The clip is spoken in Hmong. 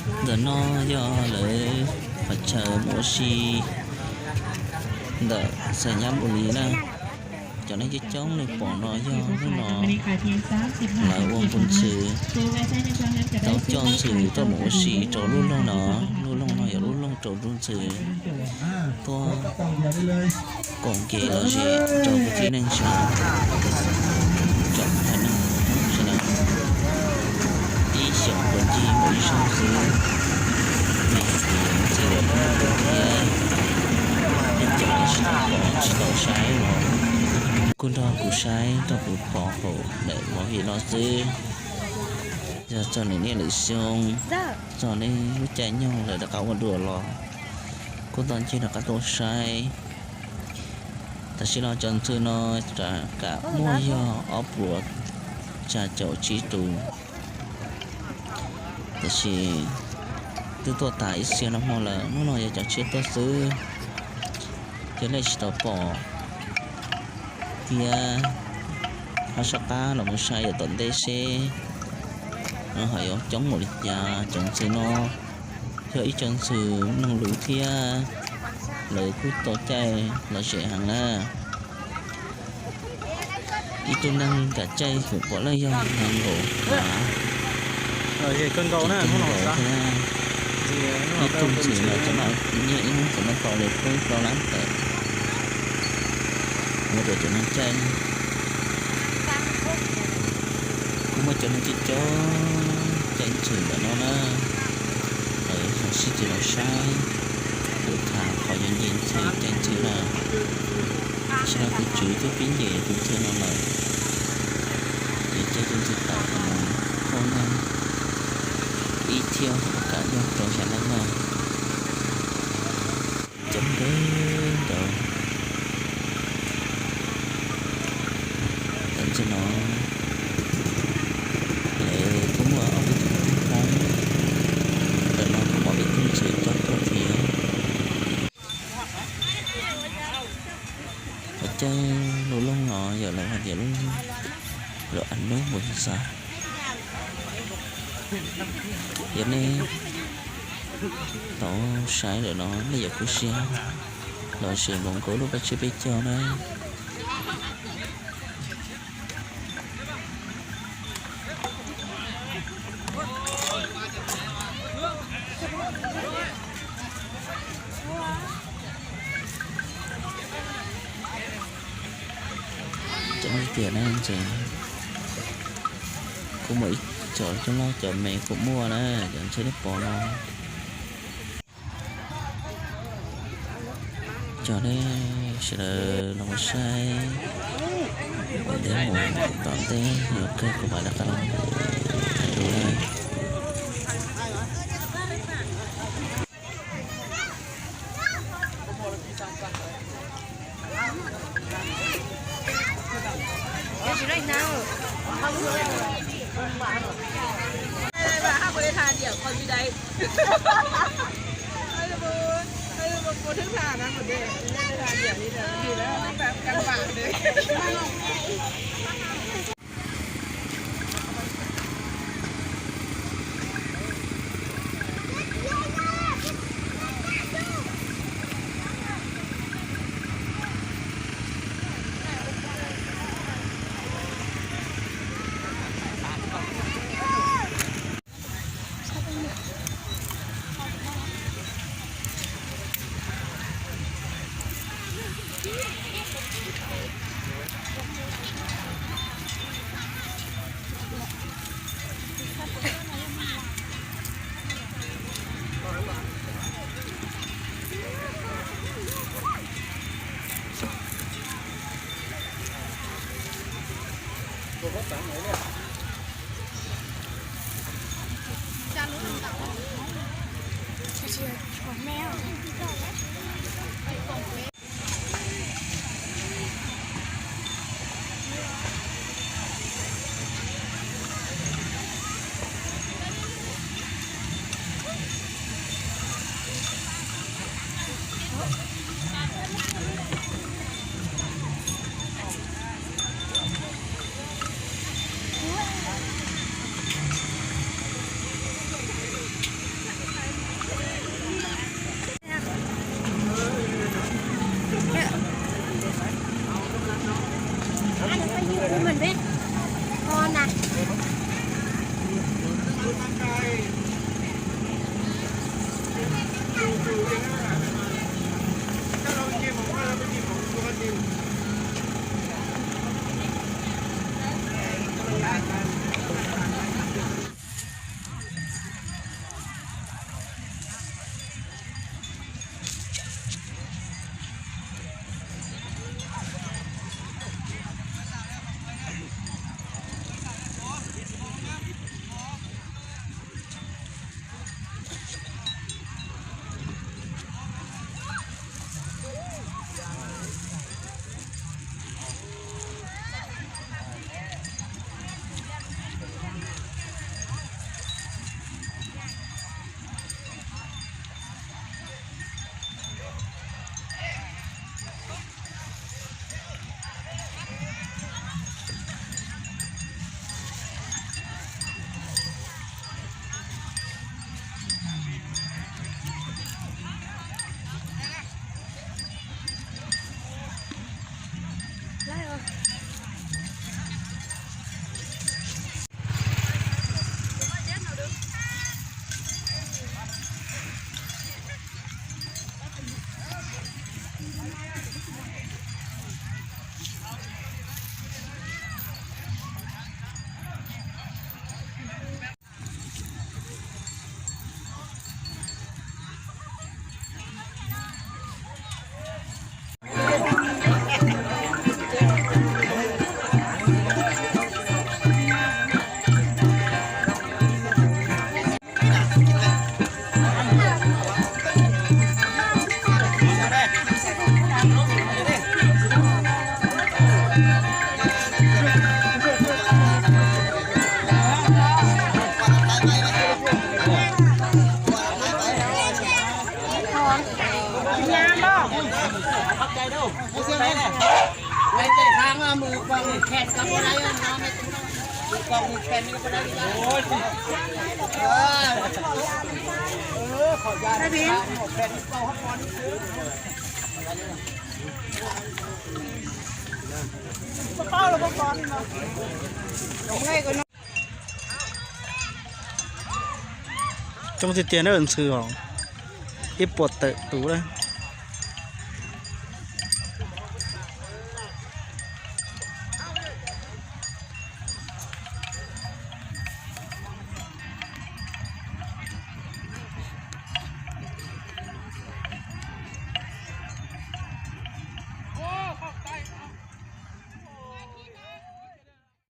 Ntawm no yog lawv qhov chaw mus ua si ntawm Xais Nyab Npus Lis na. Cov neeg coob coob nej pom no yog hnub no lawv ua npus ntxhw, tau coj ntxhw tuaj mus ua si rau lub loog no. Lub loog no yog lub loog rau ntuj ntxhw tuaj koom kev lom zem rau kwv tij neej tsa, tsoom haiv neeg Hmoob sawv daws. Ib xyoos puav ncig muaj ib zaug xwb, vim hais tias ntxhw lawv muaj ntau thiab. Nej cov tsis tau pom tsis tau saib los kuj nrog kuv saib nrog kuv pom hauv daim movie no xwb. Yog txog nws niaj lwm xyoo, txog nej lub caij nyoog lawv rov qab ua dua los kuj tau ncig rov qab tuaj saib. Tam sim no cov ntxhw no kam muaj yog ob puas xya caum tsib tus, tiam sis twb tuaj tas ib txhia noj hmo lawm, hnub no yog cov tshiab tuaj xwb. Yog nej tsis tau pom thiab ho soj qab los mus saib yav tom ntej seb ho yuav coob npaum li cas. Cov ntxhw no yog ib co ntxhw mloog lus thiab lawv kuj tau caij lom zem heev na. Ib tug neeg kam caij kuv pom lawm yog nees nkaum, nees nkaum thiab. Ib tug ntxhw no cov no nyiaj ib hnub cov no tau li peb plaub lab tawm. Ua rau cov neeg caij, kuj muaj cov neeg coob coob caij ntxhw ntawm no na. Lawv sib ceg los saib, kuv tham qhov yuav nce ntxhw caij ntxhw na. Tam sim no tus tswv twb pib nce tus ntxhw no lawm, ces caij tus ntxhw tawm mus thauj neeg ib thiaj kam yog rau xya leej na. Coob ntev nkaus. Tam sim no lawv kuj muaj ob peb tug Hmoob, ntawm no kuj pom ib tug ntxhw coj tuaj thiab. Qhov caij lub loog no yog lawv hais tias lub loog Anub Npus Xas. Yog nej tau saib lawm no nej yuav kub siab los sim npaum nkaus lub paj tsib peb caug na. Cov tiam na, kuj muaj ib co coob loj, cov me kuj muaj na, cov ntshe nej pom no. Cov nej sawv daws los saib ua ntej mus tom ntej, yuav kawg kuv mam rov qab los hais dua na. Coob tiag tiag na ntxhw os, ib puas tawm tus na.